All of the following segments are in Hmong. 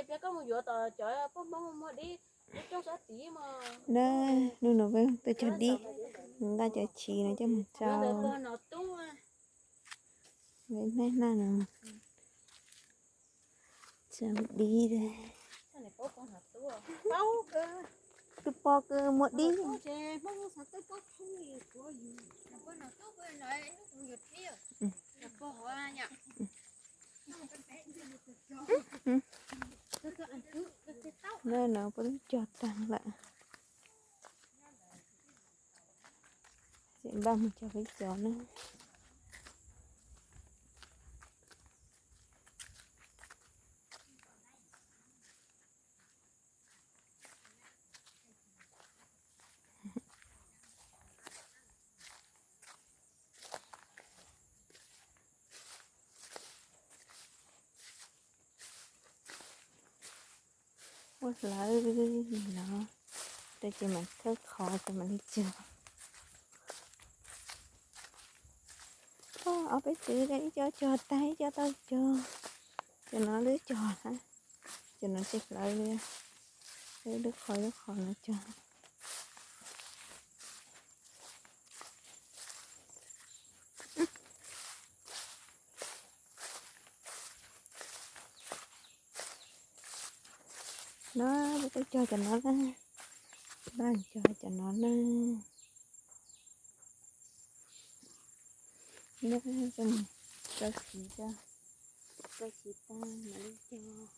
Peb koj mus yuav tom cov poj Hmoob muag dib, lub rooj sab tid mas. Na, hnub no peb tuaj cog dib, nqa cov chiv no coj mus rau. Neb na no, tsa dib. Tus pog kws muag dib. Na no puab twb cog taag lawm. Tseem npaj mus cog peb cov na. Ua hlawv no, ces mam thawb qhov ces mam li cog. Ob peb tsev ib co cog tag, ib co tau cog. Cov no lub cog na, cov no ces hlawv li, lub qhov lub qhov no cog. No, peb tuaj cog cov no na, npaj cog cov no na. Rau siv, rau siv tag mam li cog.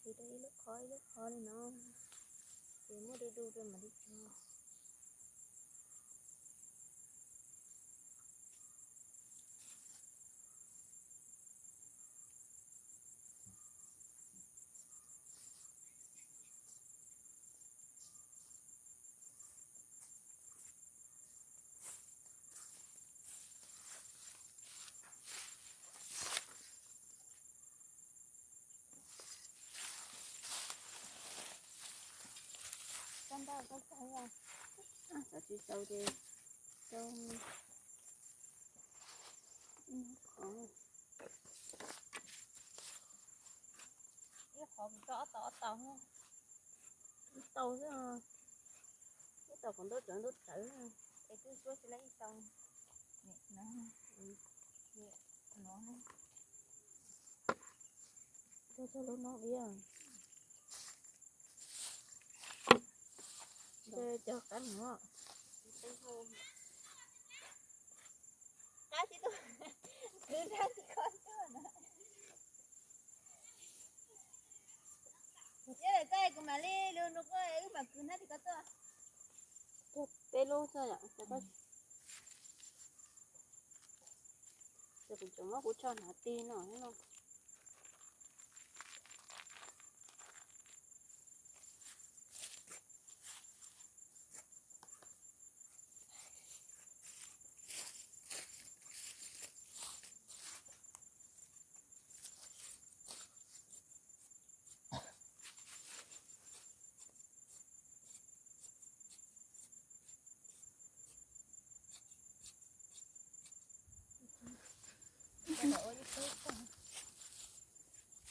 Siv rau ib lub qhov ib lub qhov li no, ces muab du du rau mam li cog. Koj npaj koj kawg, koj tsis tau ces rau ib qhov, ib qhov kuv rau ob tau ob tau, ib tau xwb, ib tau qhov ntaub rawv ntaub rawv, es twb suab tsis laib ib tau. Rau txog lub no diam. Cog qab no. Qab tsis tuaj, kwv nrab tsis kho tuaj na. Yog lawm koj kuv mam li lug nug koj wb mam kwv nrab tsis kho tuaj. Peb lub xwb yom. Ces kuv tseem muab kuv tsho hnav tig no no.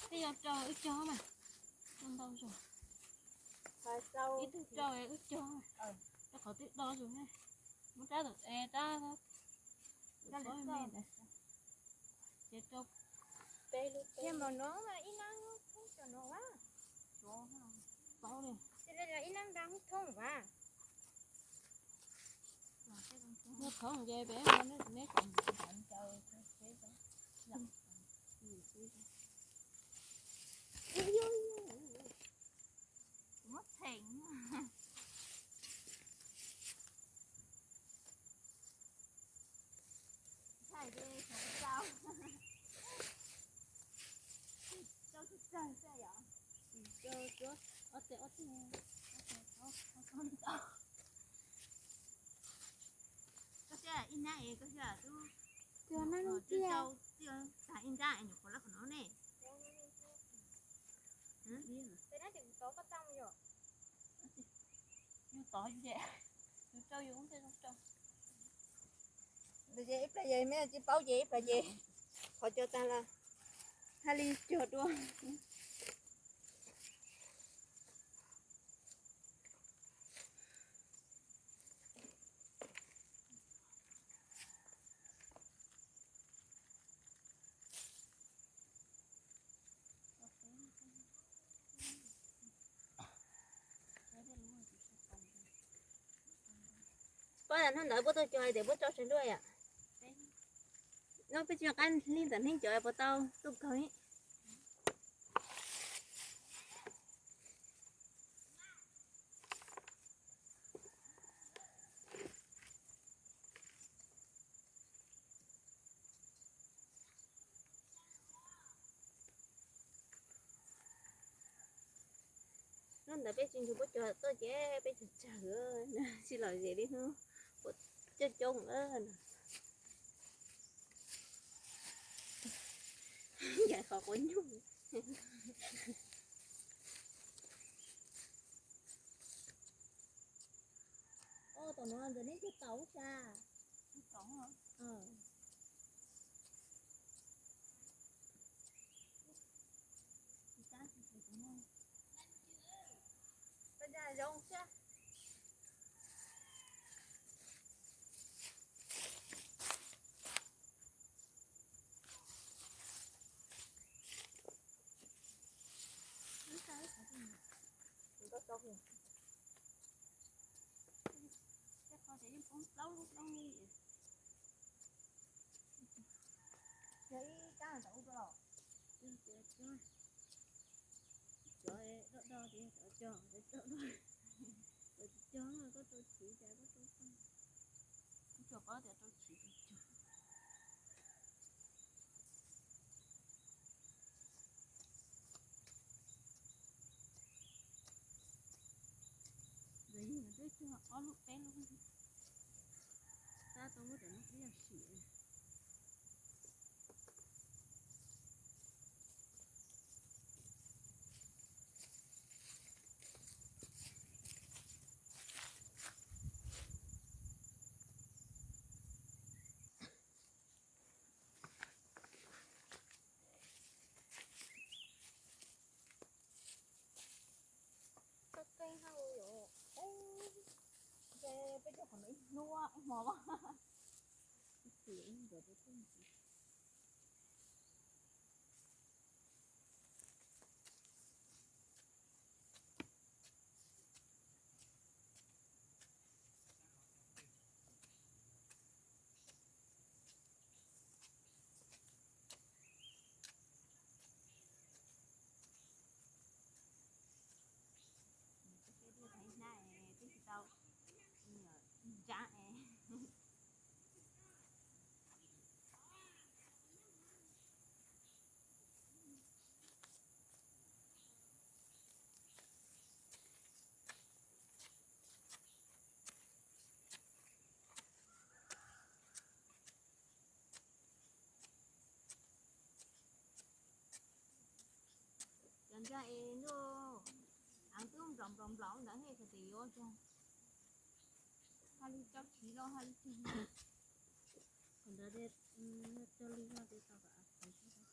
Peb yuav rau wb cog mas, ntau ntau zog. Ib tug rau wb cog, rau qhov twb do zog ne. Muab rab tom es rab, ces rau peb lub. Ib nab thoob cov no a, ib nab nrab thoob vas. Muaj thoob ces peb neb kom ncaws. Muab theem. Ntshai ces xyov tau. Rau tsis tsawg xwb yom. Rau ob teg ob teg, ob teg ob teg. Koj saib ib nab es koj saib twb, twb rau tag ib nrab es nyuam qhuav lawm qhov no ne. Peb na ces kuv tov koj tau yom. Yus tov ces yus rau yus ub tej zoo rau. Ntawd ces ib pliag ces mej tsis paub ces ib pliag ces qhov cog tag los hais li cog dua. Pab hnub ntawd puab tuaj cog hais tias puab tso tseg nruab yom. No peb tsis nco qab lig ntawm hnub cov puas tau tuaj kawg. Hnub ntawd peb tsis nrug puab cog tuaj ces peb cog tsawg, tsis lom zem li hnub puab cog coob lawm. Yaim qhov quav nyuj. Ua tom nuav ntawm neb cog taum sas. Zoo sab. Yog ib kab tom ub los. Cov do do tias cov cog, cov cog, cov tsis cog koj rau chiv cas koj rau tag. Kuv tsuas paub tias rau chiv cog. Ntawd yog twb cog ob lub peb lub, tab tom muab cov no twb yog sim. Koj keej hauj yom. Peb cog qhov no ib hnub ib hmo. Twb tsis tau ntsa es. Cov ntsa es ntuj, av twb nplaum nplaum nplaum ntawd hais tias yuav cog, hais li rau chiv los hais li cog. Qhov ntawd cog li no ces tau kom av phev xwb.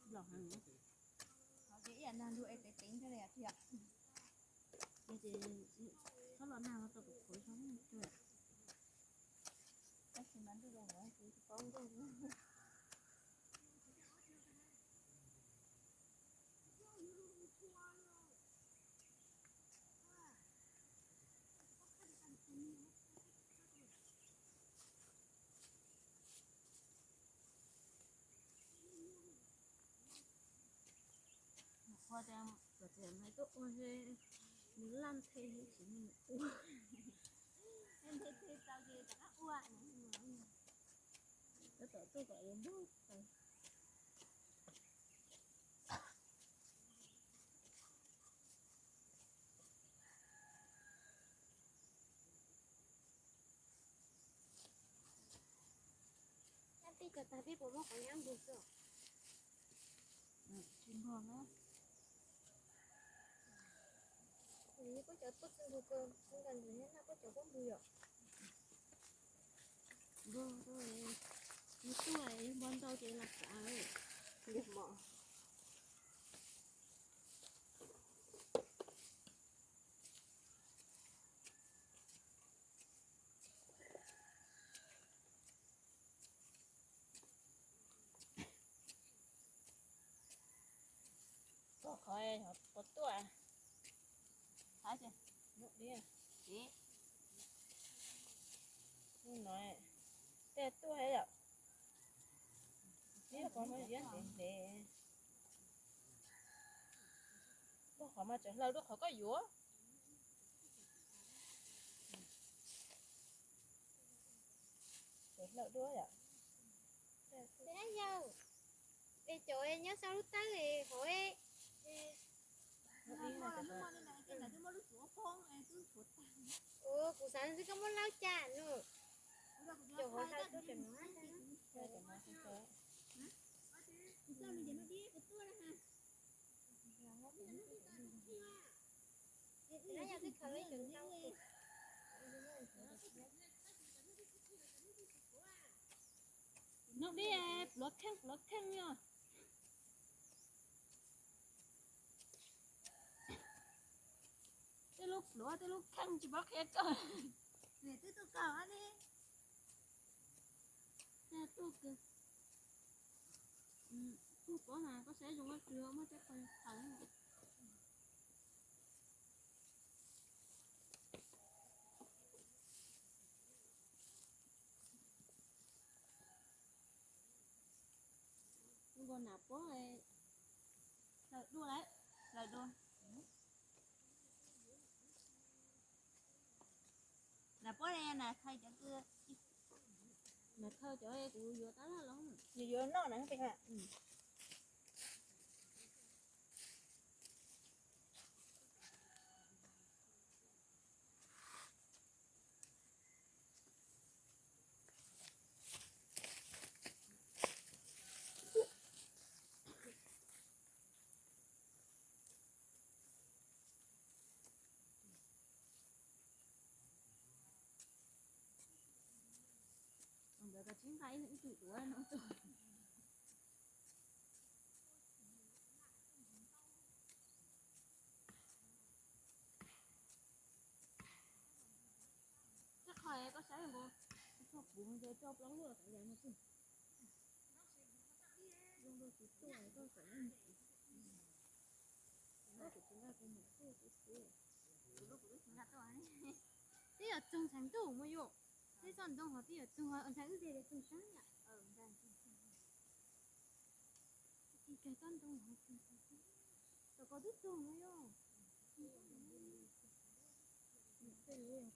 Nplaum heev. Ces ib yam nag lug es tev tev ntag li tiag. Ces txhob los nag los tau kom phev zoo. Tab sis mas ntuj zoo lawm ces tsis paub ntuj. Qhua tias kom txiv maiv tuaj ua, nws laj nthe tab sis nws ua. Nthe nthe tau ces rov qab ua. Tab tom tuaj kom yuav npog tau. Nyab tij cog tag peb puas muab qhov nyab npog xwb? Puab cov tuaj txi ntug ko, kuv nka ntawm neb na, puab cov puab ntug yom. Ntug, ntug tuaj, npog ntau ces los xav. Koj qhov puas tuaj? Thab ces, no, tej tuaj yom. Tib qhov mas yuav ntev ntev. Koj qhov mas tseem hlaws dua qhov koj yuav. Tseem hlaws dua yom. Yog, es cov nyob sau lub tawb hov. Kuv xav xwb koj muab laub cas no. Cov hov sau tuaj cov no. Noj dib, pluav kheej pluav kheej yog. Tej lub pluav tej lub kheej tsis paub qhia koj. Nws twb tuaj kawg li. Tuaj kawg. Tuaj pob mas koj saib zoo ua tsuag muab tej qhov qhawv. Nkaus nam pob, hlaws dua lawm, hlaws dua. Nam pob ne, nam khaws cov twg? Nam khaws cov kuv yuav tab laj los. Yus yuav noj na pem ha. Ntawd koj tsis nqa ib tug duav no tuaj. Tej qho koj saib nkaus, koj puv ces tso plaub luaj tawm yam no xwb. Zoo rau kuv tuaj koj kom koj kuv tsis nqa kuv mus tuaj kuv xwb. Twb yuav txoog ntxhais ntuj mus yom. Twb txoj ntoo hov twb yuav txoog, ntxhais wb tiag tias txoog sab yam. Kawg txoj ntoo hov txoog, tom ko twb txoog no yom. Lub no ne, nws yog yom.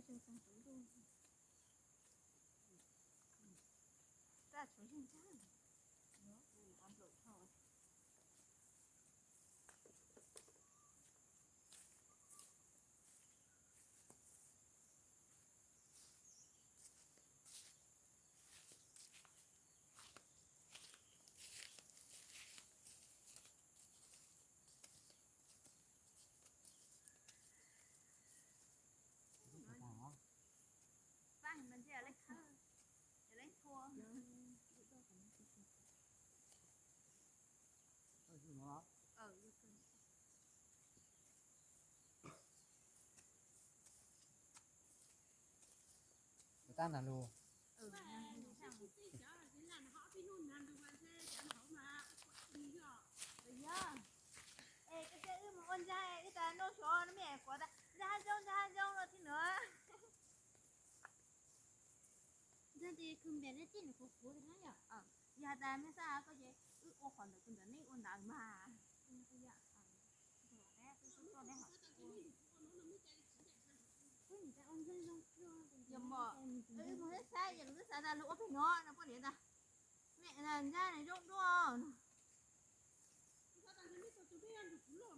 Tab tshuav zeeg ntag. Pab mas ntshe leej thawj, leej thua. Tab na lus. Yog, es koj wb mus ua ntxaig, wb tas noj xyov no me kuav tas ntxaig zoo, ntxaig zoo no thiab no. Ntxaig ces Kwv npias nej tij nws kuv kuv na yom. Yog has tas mej xav koj ces wb ua qhov ntawd, tus ntawd nej ua ntawd mas. Yog mog, wb mus saib saib ces kuv twb xav tas luag ua pem no no poj niam ntag. Mej ntag nws zoo dua no. Xab nthos tias yom.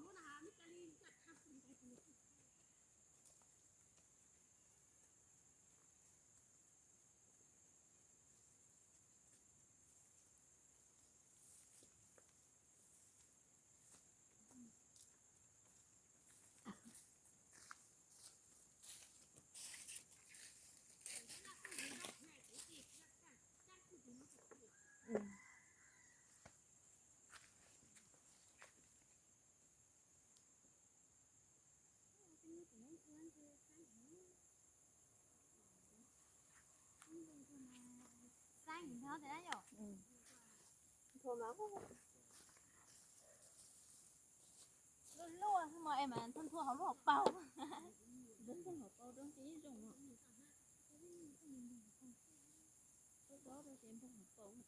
Luaj luaj xwb mas es mas nthua nthua hauv lub hauv paus. Npog hauv paus rau ces ib zoo os. Dob dob rau ces npog hauv paus.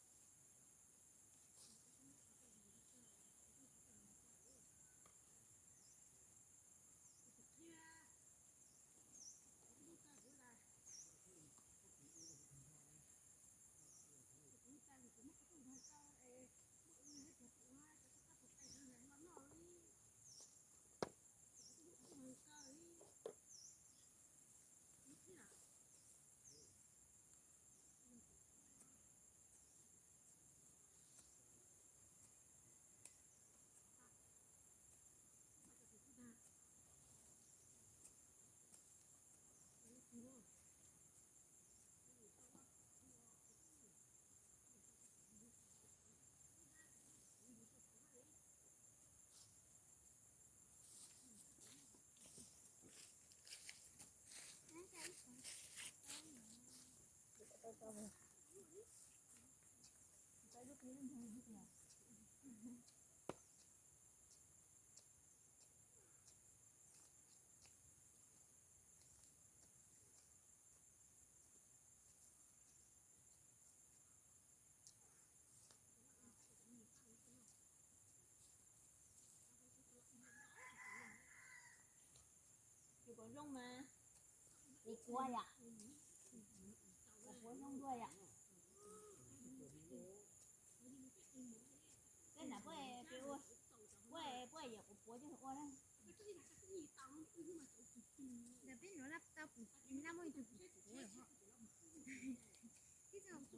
Kuv puav zoo mas, kuv puav yom, kuv puav zoo dua yom. Tej na puab peb ua, puab puab yog kuv puav coj ua na. Ntawm peb nuav lab tau pum lab muaj ib tug pum puav lawm ho. Tib tug pum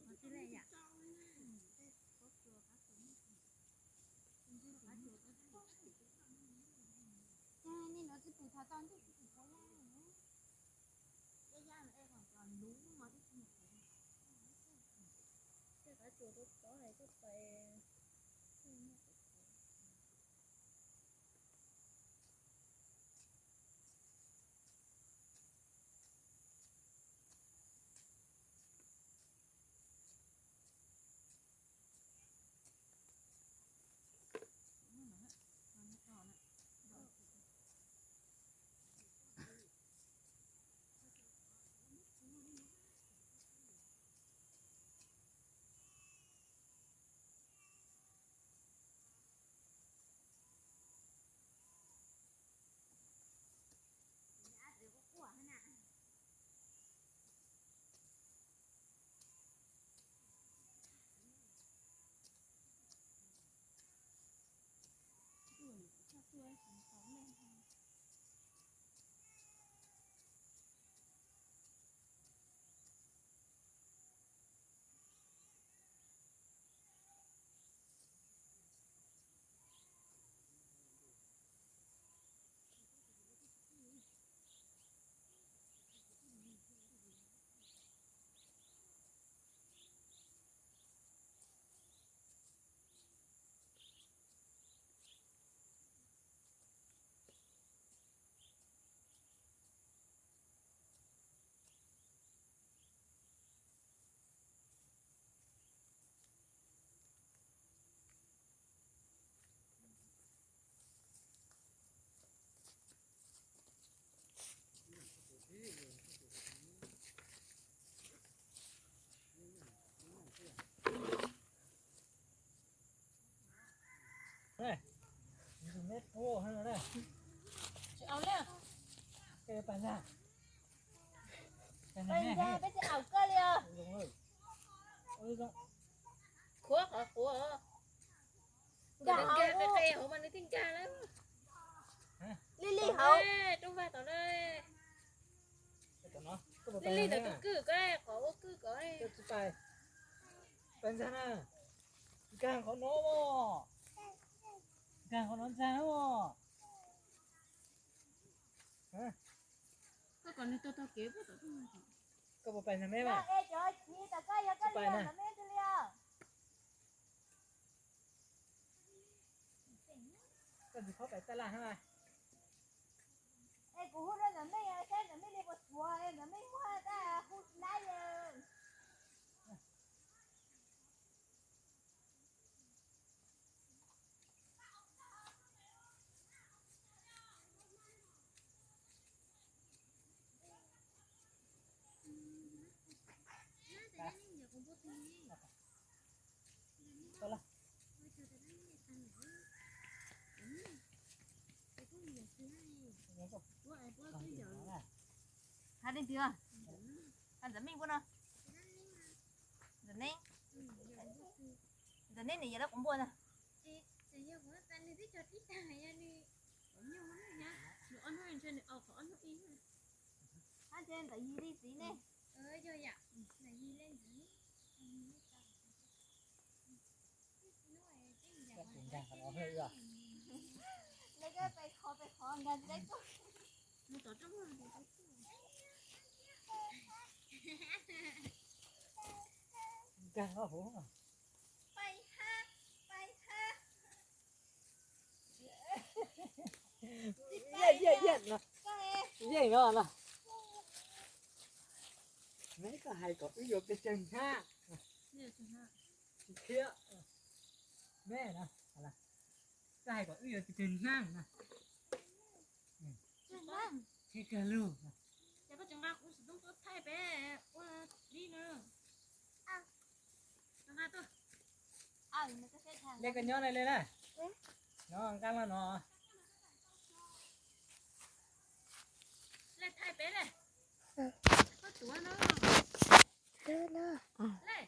qhov twg lawm yom? Yog nej nuav tsis pum thov tau ntej tsis pum puav yaj. Yaj yaj es qhov cov luv mas twb tsis muaj puav. Tej qav tsuas rau tod es koj pais. Peb tsis aus koj li os. Khuav qhov qhuav. Nkag qe qe hauv mas nws thiaj nkag lawm. Lij lij hauv. Rooj vag tom no. Lij lij ntawm tus kwj ko, qhov ua kwj ko. Pais ntxag na. Nkag qhov no os. Nkag qhov no ntxag os. Koj kom nws taug taug kev puag tom rooj vag. Koj puas pais ntxag me mas? Tsis pais na. Koj ntxim qhov pais taj laj heev mas. Es kuv hu rau Ntxawm Meej saib Ntxawm Meej li puas tsuav, Ntxawm Meej muaj dab hu nab yawg. Hab leej twg? Hab Ntxawm Meej puab no? Ntxawm Neeb. Ntxawm Neeb nws yog lawv quas npua ntag. Hab ntshe Ntxawm Yig li txiv ne. Nkag qhov no. Nkag qhov huv. Yeej, yeej, yeej no. Yeej no no. Meb, koj hais kom wb yuav pes tsawg hnab? Tsis khiav. Meb no, koj hais kom wb yuav pes tsawg hnab na? Khiav kawg lug. Ces koj tsis nqa kuv xov tooj tuaj thaij peb ua dib no. Nqa tuaj. Le koj nyob na, le na. No nqa los no. Le thaij peb le. Koj tuav no. Le.